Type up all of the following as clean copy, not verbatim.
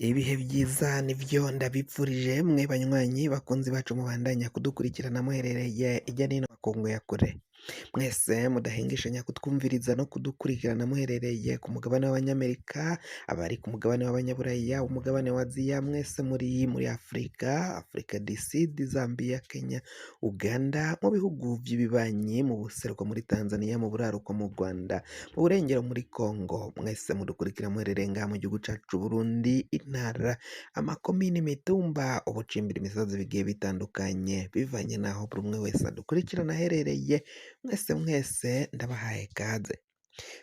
Ibihe vyiza nivyo ndabipfurije mwe banywanyi bakunzi bacu mubandanya kudukurikirana muherereye irya nino makungu ya kure, mwese mudahengeshanya kutwumviriza no kudukurikirana muherereye ku mugabane w'abanyamerika, abari ku mugabane w'abanyaburaya, umugabane wa Aziya, mwese muri Afrika, Afrika du Sud, Zambia, Kenya, Uganda, mu bihugu vy'ibibanyi, mu buseruko muri Tanzania, mu buraruko mu Rwanda, mu burengero muri Congo, mwese mudukurikira muherereye ngaha mu gihugu cacu c'Uburundi, intara, amakomine, imitumba, ubucimbira imisozi bigiye bitandukanye, bivanye n'aho buri umwe wese adukurikirana aherereye, mwese mwese ndabahaye kaze.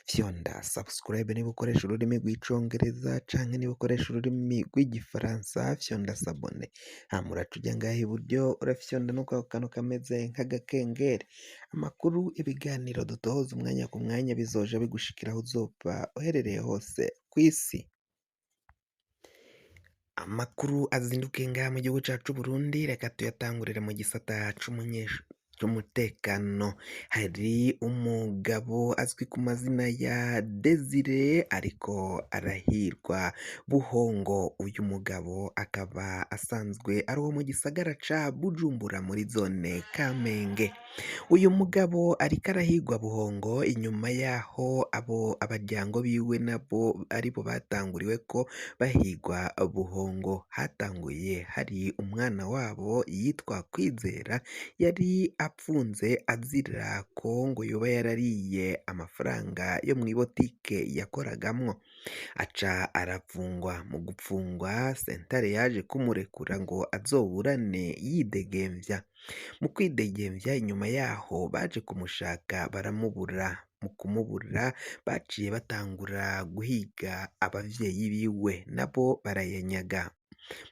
Fyonda subscribe niba ukoresha ururimi rw'icongereza canke niba ukoresha ururimi rw'igifaransa, fyonda s'abonner, hama uraca uja ngaha iburyo urafyonda no kwako kantu kameze nk'agakengeri. Amakuru, ibiganiro dutohoza umwanya ku mwanya bizoja bigushikira aho uzoba uherereye hose kw'isi. Amakuru azindukiye ngaha mu gihugu cacu c'Uburundi, reka tuyatangurire mu gisata c'umutekano. Hari umugabo azwi ku mazina ya Desire ariko arahirwa Buhongo. Uyu mugabo akaba asanzwe ari uwo mu gisagara ca Bujumbura muri zone Kamenge. Uyu mugabo ariko arahigwa Buhongo inyuma yaho abo abaryango biwe nabo aribo batanguriweko bahigwa Buhongo. Hatanguye hari umwana wabo yitwa Kwizera yari apfunze azira ko ngo yoba yarariye amafaranga yo mw'ibotike yakoragamwo, aca arapfungwa. Mu gupfungwa sentare yaje kumurekura ngo azoburane yidegemvya. Mu kwidegemvya inyuma yaho baje kumushaka baramubura. Mu kumubura baciye batangura guhiga abavyeyi biwe nabo barayanyaga.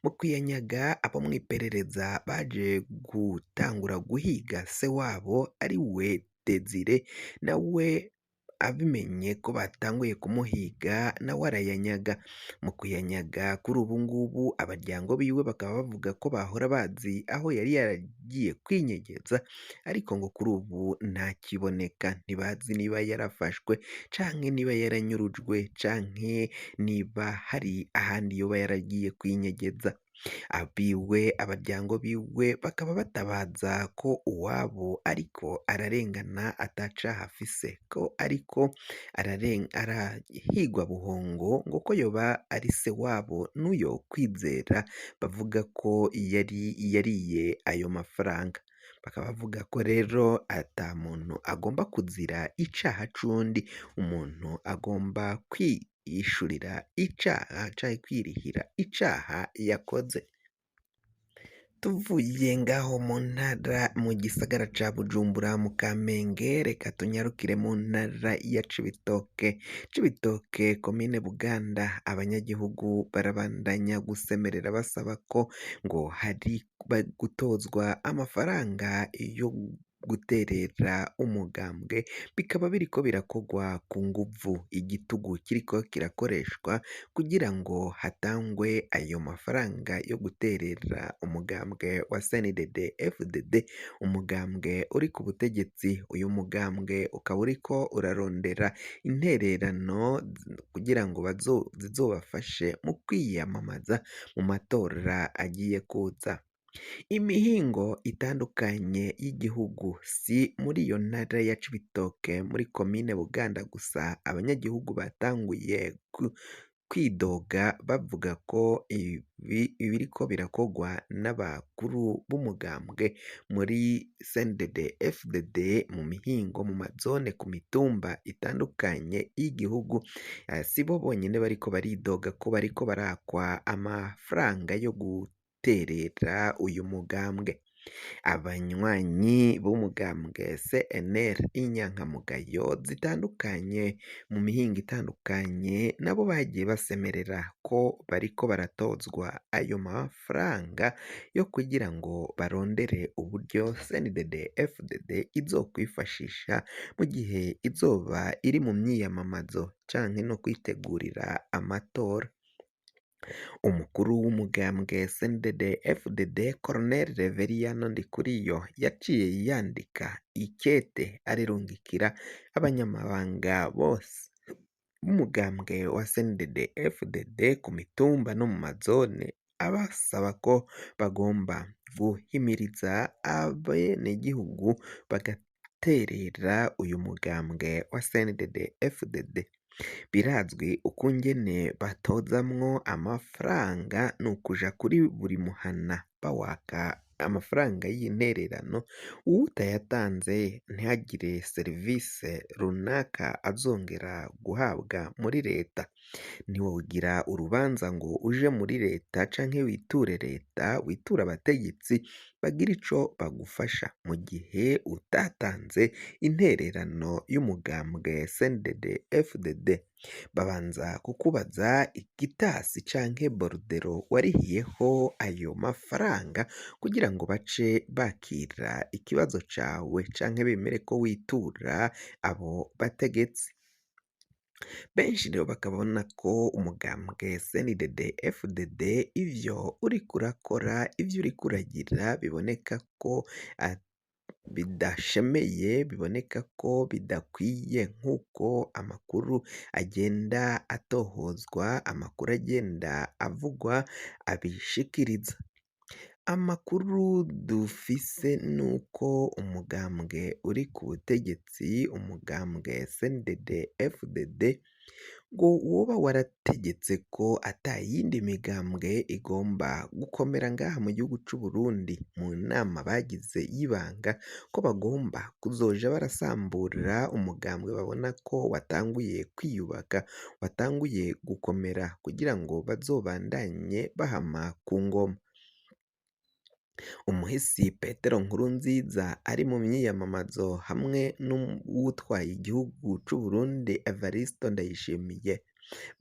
Mu kuyanyaga abo mw'iperereza baje gutangura guhiga se wabo ari we Desire, nawe abimenye ko batanguye kumuhiga nawe arayanyaga. Mu kuyanyaga kuri ubu ngubu abaryango biwe bakaba bavuga ko bahora bazi aho yari yaragiye kwinyegeza, ariko ngo kuri ubu ntakiboneka, ntibazi niba yarafashwe canke niba yaranyurujwe canke niba hari ahandi yoba yaragiye kwinyegeza. Abiwe, abaryango biwe bakaba batabaza ko uwabo ariko ararengana atacaha afise, ko ariko arahigwa buhongo, ngo ko yoba ari se wabo n'uyo Kwizera bavuga ko yari yariye ayo mafaranga. Bakaba bavuga ko rero ata muntu agomba kuzira icaha c'uwundi, umuntu agomba kwiyishurira icaha canke kwirihira icaha yakoze. Tuvuye ngaho mu ntara mu gisagara ca Bujumbura mu Kamenge, reka tunyarukire mu ntara ya Cibitoke. Cibitoke komine Buganda, abanyagihugu barabandanya gusemerera basaba ko ngo hari gutozwa amafaranga yo guterera umugambwe, bikaba biriko birakogwa ku nguvu, igitugu kiriko kirakoreshwa kugira ngo hatangwe ayo mafaranga yo guterera umugambwe wa CNDD FDD, umugambwe uri ku butegetsi. Uyu mugambwe ukaba uriko urarondera intererano kugira ngo zizobafashe mu kwiyamamaza mu matora agiye kuza. Imihingo itandukanye y'igihugu, si muri iyo ntara ya Cibitoke muri komine Buganda gusa abanyagihugu batanguye kwidoga bavuga ko ibi ibiriko birakogwa n'abakuru b'umugambwe muri CNDD FDD mu mihingo, mu mazone, ku mitumba itandukanye y'igihugu, si bo bonyene bariko baridoga ko bariko barakwa amafaranga yo guterera uyu mugambwe. Abanywanyi b'umugambwe CNL, inyankamugayo zitandukanye mu mihingo itandukanye nabo bagiye basemerera ko bariko baratozwa ayo mafaranga yo kugira ngo barondere uburyo CNDD FDD izokwifashisha mu gihe izoba iri mu myiyamamazo canke no kwitegurira amatora. Umukuru w'umugambwe CNDD FDD Colonel Reveriyano Ndikuriyo yaciye yandika ikete arirungikira abanyamabanga bose b'umugambwe wa CNDD FDD ku mitumba no mu mazone, abasaba ko bagomba guhimiriza abenegihugu bagaterera uyu mugambwe wa CNDD FDD. Birazwi ukungene batozamwo amafaranga, ni ukuja kuri buri muhana bawaka amafaranga y'intererano, uwutayatanze ntihagire serivise runaka azongera guhabwa muri leta. Ntiwogira urubanza ngo uje muri leta canke witure leta, witure abategetsi bagire ico bagufasha mu gihe utatanze intererano y'umugambwe CNDD FDD. Babanza kukubaza igitasi canke borudero warihiyeho ayo mafaranga kugira ngo bace bakira ikibazo cawe canke bemere ko witura abo bategetsi. Benshi rero bakabona ko umugambwe CNDD FDD ivyo uriko urakora, ivyo uriko uragira biboneka ko bidashemeye, biboneka ko bidakwiye nk'uko amakuru agenda atohozwa, amakuru agenda avugwa abishikiriza. Amakuru dufise nuko umugambwe uri ku butegetsi, umugambwe CNDD FDD, ngo woba warategetse ko ata yindi migambwe igomba gukomera ngaha mu gihugu c'Uburundi, mu nama bagize y'ibanga ko bagomba kuzoja barasambura umugambwe babona ko watanguye kwiyubaka, watanguye gukomera kugira ngo bazobandanye bahama ku ngoma. Umuhisi Petero Nkurunziza ari mu myiyamamazo hamwe n'uwutwaye igihugu c'Uburundi Evariste Ndayishimiye,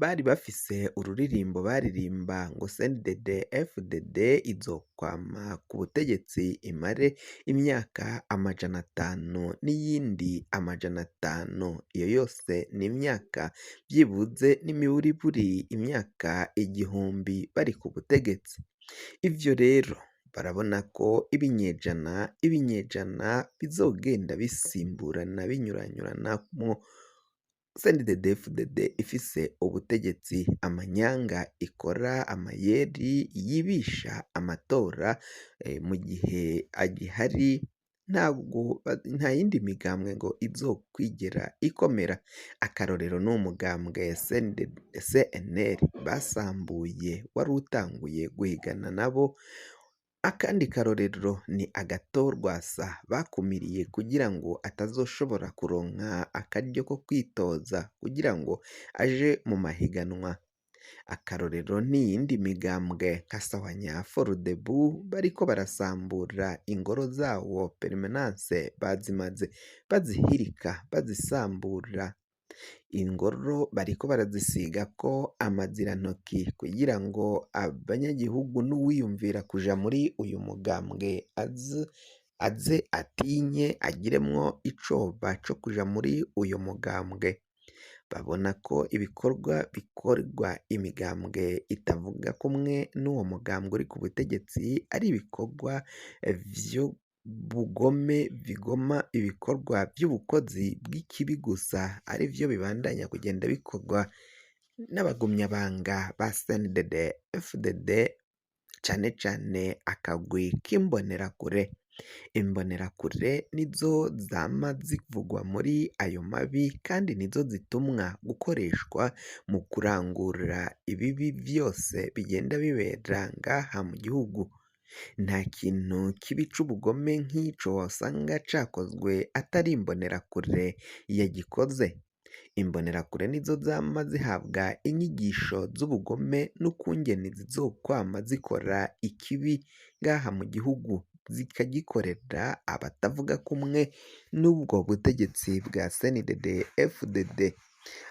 bari bafise ururirimbo baririmba ngo CNDD FDD izokwama ku butegetsi imare imyaka 500 n'iyindi 500, iyo yose ni imyaka vyibuze n'imiburiburi imyaka 1000 bari ku butegetsi. Ivyo rero barabona ko ibinyejana ibinyejana bizogenda bisimburana binyuranyuranamwo, CNDD FDD ifise ubutegetsi, amanyanga ikora, amayeri yibisha amatora mu gihe agihari, ntabwo nta yindi migambwe ngo izokwigera ikomera. Akarorero ni umugambwe CNL basambuye wari utanguye guhigana nabo. Akandi karorero ni Agathon-Rwasa bakumiriye kugira ngo atazoshobora kuronka akaryo ko kwitoza kugira ngo aje mu mahiganwa. Akarorero ni iyindi migambwe nka Sahwanya Forudebu bariko barasambura ingoro zawo permanence bazimaze bazihirika bazisambura. Ingoro bariko barazisigako amazirantoki kugira ngo abanyagihugu n'uwiyumvira kuja muri uyu mugambwe aze atinye agiremwo icoba co kuja muri uyu mugambwe. Babona ko ibikorwa bikorwa imigambwe itavuga kumwe n'uwo mugambwe uri ku butegetsi ari ibikorwa vy'ubugome, bigoma ibikorwa vy'ubukozi bw'ikibi gusa, arivyo bibandanya kugenda bikorwa n'abagumyabanga ba CNDD FDD, cane cane akagwi k'imbonerakure. Imbonerakure nizo zama zivugwa muri ayo mabi kandi nizo zitumwa gukoreshwa mu kurangura ibibi vyose bigenda bibera ngaha mu gihugu. Nta kintu kibi c'ubugome nk'ico wosanga cakozwe atari imbonerakure yagikoze. Imbonerakure nizo zama zihabwa inyigisho z'ubugome n'ukungene zizokwama zikora ikibi ngaha mu gihugu, zikagikorera abatavuga kumwe n'ubwo butegetsi bwa CNDD FDD.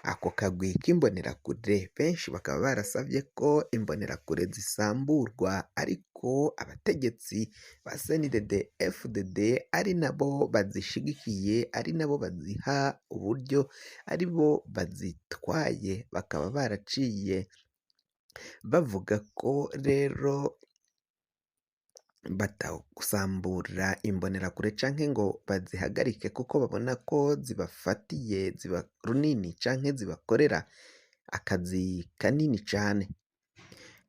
Ako kagwi k'imbonerakure benshi bakaba barasavye ko imbonerakure zisamburwa, ariko abategetsi ba CNDD FDD ari nabo bazishigikiye, ari nabo baziha uburyo, aribo bazitwaye, bakaba baraciye bavuga ko rero Batagusambura imbonerakure canke ngo bazihagarike kuko babona ko zibafatiye ziba runini canke zibakorera akazi kanini cane.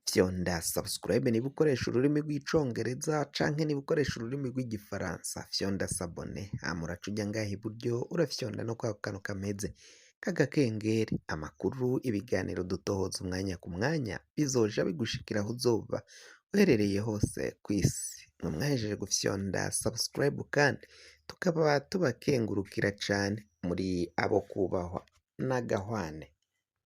Fyonda subscribe niba ukoresha ururimi rw'Icongereza canke niba ukoresha ururimi rw'Igifaransa, fyonda s'abonner, hama uraca uja ngaha iburyo, urafyonda no kwako kantu kameze k'agakengeri. Amakuru, ibiganiro dutohoza umwanya ku mwanya bizoja bigushikira aho uzoba uherereye hose kw'isi. Mwe mwahejeje gufyonda subscribe kandi tukaba tubakengurukira cane, muri abo kubahwa n'agahwane.